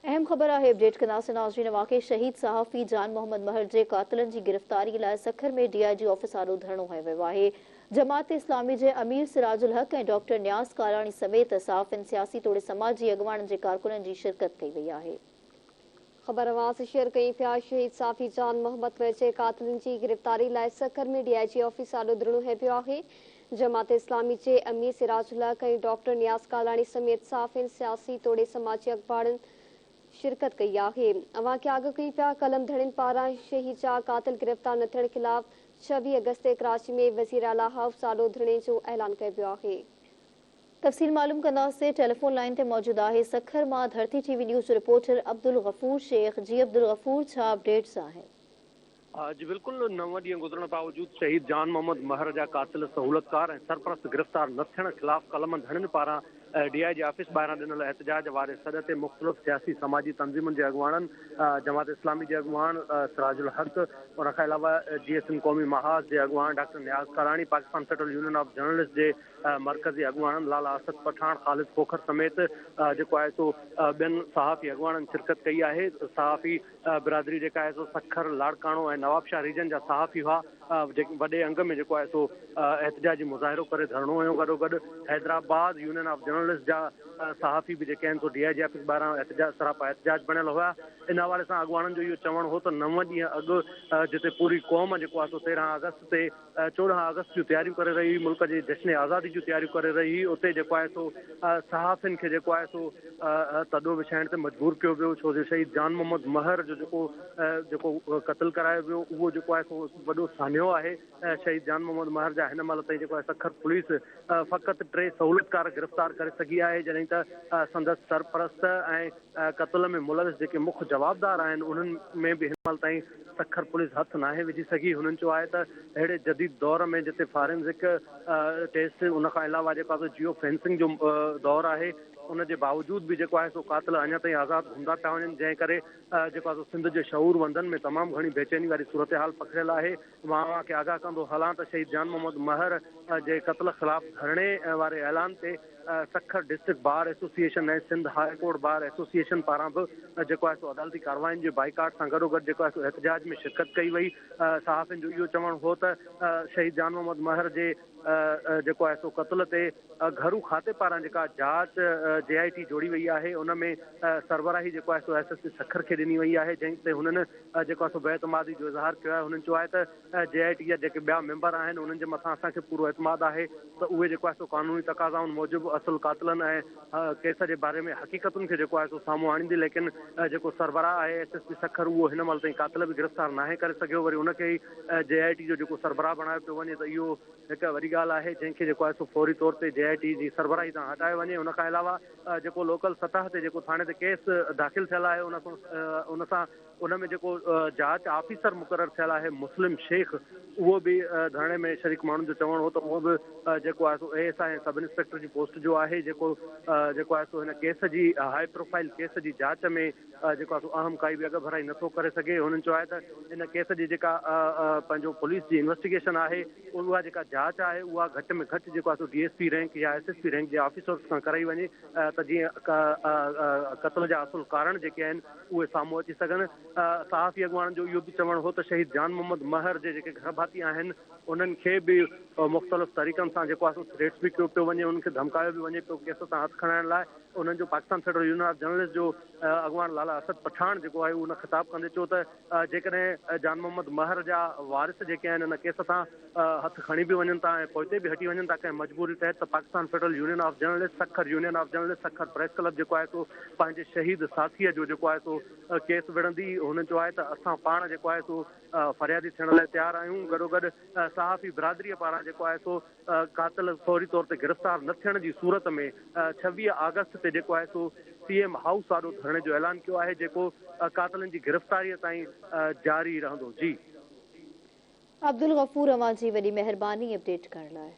اهم خبر آهي اپڊيٽ ڪنداسين ناظرين اوهان کي شهيد صحافي جان محمد مهر جي قاتلن جي گرفتاري لاء سکر ۾ ڊي I جي آفيس آڏو ڌرڻو هنيو ويو آهي جماعت اسلامي جي امير سراج الحق ۽ ڊاڪٽر نياز ڪالاڻي سميت صحافين سياسي توڙي سماجي اڳواڻن جي ڪارڪنن جي شرڪت ڪئي وئي آهي. خبر اوهان سان شيئر ڪيون پيا شهيد صحافي جان محمد مهر جي قاتلن جي گرفتاري لاء سکر ۾ ڊي I جي آفيس آڏو ڌرڻو هنيو ويو آهي جماعت اسلامي جي امير سراج الحق ۽ ڊاڪٽر نياز ڪالاڻي سميت صحافين سياسي توڙي سماجي اڳواڻن شرڪت ڪئي آهي. اوهان کي آگاهه ڪيون پيا قلم ڌڻين پاران شهيد جا قاتل گرفتار نه ٿيڻ خلاف 26 آگسٽ تي ڪراچي ۾ وزير اعليٰ هائوس آڏو ڌرڻي جو اعلان ڪيو ويو آهي. تفصيل معلوم ڪنداسين ٽيليفون لائين تي موجود آهي سکر مان ڌرتي ٽي وي نيوز جو رپورٽر عبدالغفور شيخ جي عبدالغفور ڇا اپڊيٽس آهن. جي بلڪل نو ڏينهن گذرڻ باوجود شهيد جان محمد مهر جا قاتل سهولتڪار ۽ سرپرست گرفتار نه ٿيڻ خلاف قلم ڌڻين پاران ڊي I جي آفيس ٻاهران ڏنل احتجاج واري سڏ تي مختلف سياسي سماجي تنظيمن جي اڳواڻن جماعت اسلامي جي اڳواڻ سراج الحق ان کان علاوه جي ايس ايم قومي محاذ جي اڳواڻ doctor Niaz Kalani Pakistan federal union of journalist جي مرڪزي اڳواڻن لالا اسد پٺاڻ خالد کوکر سميت جيڪو آهي سو ٻين صحافي اڳواڻن شرڪت ڪئي آهي صحافي برادري جيڪا آهي سو سکر، لاڙڪاڻو ۽ نوابشاهه ريجن جا صحافي هئا جيڪي وڏي انگ ۾ جيڪو آهي سو احتجاجي مظاهرو ڪري ڌرڻو هنيو گڏوگڏ حيدرآباد يونين آف جرنلسٽ جا صحافي به جيڪي آهن سو ڊي I جي آفيس ٻاهران احتجاج سراپا احتجاج بڻيل هيا ان حوالي سان اڳواڻن جو اهو چوڻ هو ته نو ڏينهن اڳ جتي پوري قوم جيڪو آهي سو 13 آگسٽ تي 14 آگسٽ جون تياريون ڪري رهي هئي، ملڪ جي جشن آزادي جون تياريون ڪري رهي هئي، اتي جيڪو آهي سو صحافين کي جيڪو آهي سو تڏو وڇائڻ تي مجبور ڪيو ويو، ڇو جو شهيد جان محمد مهر جو جيڪو جيڪو قتل ڪرايو ويو اهو جيڪو آهي سو وڏو سانحو آهي، شهيد جان محمد مهر جا هن مهل تائين جيڪو آهي سکر پوليس فقط 3 سهولتڪار گرفتار ڪري سگهي آهي، جڏهن ته سندس سرپرست ۽ قتل ۾ ملوث جيڪي مک جوابدار آهن انهن ۾ به هن مهل تائين سکر پوليس هٿ ناهي وجهي سگهي هنن چيو آهي ته اهڙي جديد دور ۾ جتي فارينزڪ ٽيسٽ ان کان علاوه جيڪو آهي سو جيو فينسنگ جو دور آهي ان جي باوجود به جيڪو آهي سو قاتل اڃا تائين آزاد گهمندا پيا وڃن جنهن ڪري جيڪو آهي سو سنڌ جي شعور وندن ۾ تمام گهڻي بيچيني واري صورتحال پکڙيل آهي مان اوهان کي آگاهه ڪندو هلان ته شهيد جان محمد مهر جي قتل خلاف ڌرڻي واري اعلان تي Sukkur district bar association ۽ Sindh high court bar association پاران به جيڪو آهي سو عدالتي ڪاررواين جي بائيڪاٽ سان گڏوگڏ جيڪو آهي سو احتجاج ۾ شرڪت ڪئي وئي. صحافين جو اهو چوڻ هو ته شهيد جان محمد مهر جي جيڪو آهي سو قتل تي گهرو کاتي پاران جيڪا جاچ جي آء ٽي جوڙي وئي آهي ان ۾ سربراهي جيڪو آهي سو ايس ايس پي سکر کي ڏني وئي آهي جنهن تي هنن جيڪو آهي سو بي اعتمادي جو اظهار ڪيو آهي هنن چيو آهي ته جي آء ٽي جا جيڪي ٻيا ميمبر آهن انهن جي مٿان اسان کي پورو اعتماد آهي ته اهي جيڪو آهي سو قانوني تقاضائن موجب اصل قاتلن ۽ ڪيس جي باري ۾ حقيقتن کي جيڪو آهي سو سامهون آڻيندي ليڪن جيڪو سربراهه آهي ايس ايس پي سکر اهو هن مهل تائين قاتل به گرفتار ناهي ڪري سگهيو وري ان کي ئي جي آء ٽي جو جيڪو سربراهه بڻايو پيو وڃي ته اهو هڪ وڏي ڳالهه آهي جنهن کي جيڪو آهي سو فوري طور تي جي آء ٽي جي سربراهي تان هٽايو وڃي ان کان علاوه جيڪو لوڪل سطح تي جيڪو ٿاڻي تي ڪيس داخل ٿيل آهي ان سان ان سان ان ۾ جيڪو جاچ آفيسر مقرر ٿيل آهي مسلم شيخ اهو به ڌرڻي ۾ شريڪ ماڻهن جو چوڻ هو ته اهو به جيڪو آهي سو اي ايس I ۽ sub inspector جي پوسٽ جو آهي جيڪو جيڪو آهي سو هن ڪيس جي هاء پروفائل ڪيس جي جاچ ۾ جيڪو آهي سو اهم ڪائي به اڳڀرائي نٿو ڪري سگهي هنن چيو آهي ته ان ڪيس جي جيڪا پنهنجو پوليس جي انويسٽيگيشن آهي اها جيڪا جاچ آهي اها گهٽ ۾ گهٽ جيڪو آهي سو ڊي ايس پي رينڪ يا ايس ايس پي رينڪ جي آفيسرز کان ڪرائي وڃي ته جيئن قتل جا اصل ڪارڻ جيڪي آهن اهي سامهون اچي سگهن. صحافي اڳواڻن جو اهو به چوڻ هو ته شهيد جان محمد مهر جي جيڪي گهر ڀاتي آهن انهن کي به مختلف طريقن سان جيڪو آهي سو ٿريٽس به ڪيو پيو وڃي انهن کي ڌمڪايو به وڃي پيو ڪيس تان هٿ کڻائڻ لاء انهن جو Pakistan federal union of journalist جو اڳواڻ لالا اسد پٺاڻ جيڪو آهي ان خطاب ڪندي چيو ته جيڪڏهن جان محمد مهر جا وارث جيڪي آهن ان ڪيس تان هٿ کڻي به وڃن ٿا ۽ پوئتي به هٽي وڃن ٿا ڪنهن مجبوري تحت ته Pakistan federal union of journalist Sukkur union of journalist Sukkur press club جيڪو آهي سو پنهنجي شهيد ساٿيء جو جيڪو آهي سو ڪيس وڙهندي هنن چيو آهي ته اسان پاڻ جيڪو آهي سو فريادي ٿيڻ لاء تيار آهيون گڏوگڏ صحافي برادريء پاران جيڪو آهي سو قاتل فوري طور تي گرفتار نه ٿيڻ جي صورت ۾ 26 آگسٽ تي جيڪو آهي سو سي ايم هائوس آڏو ڌرڻي جو اعلان ڪيو آهي جيڪو قاتلن جي گرفتاريء تائين جاري رهندو جي. عبدالغفور اوهان جي وڏي مهرباني اپڊيٽ ڪرڻ لاء.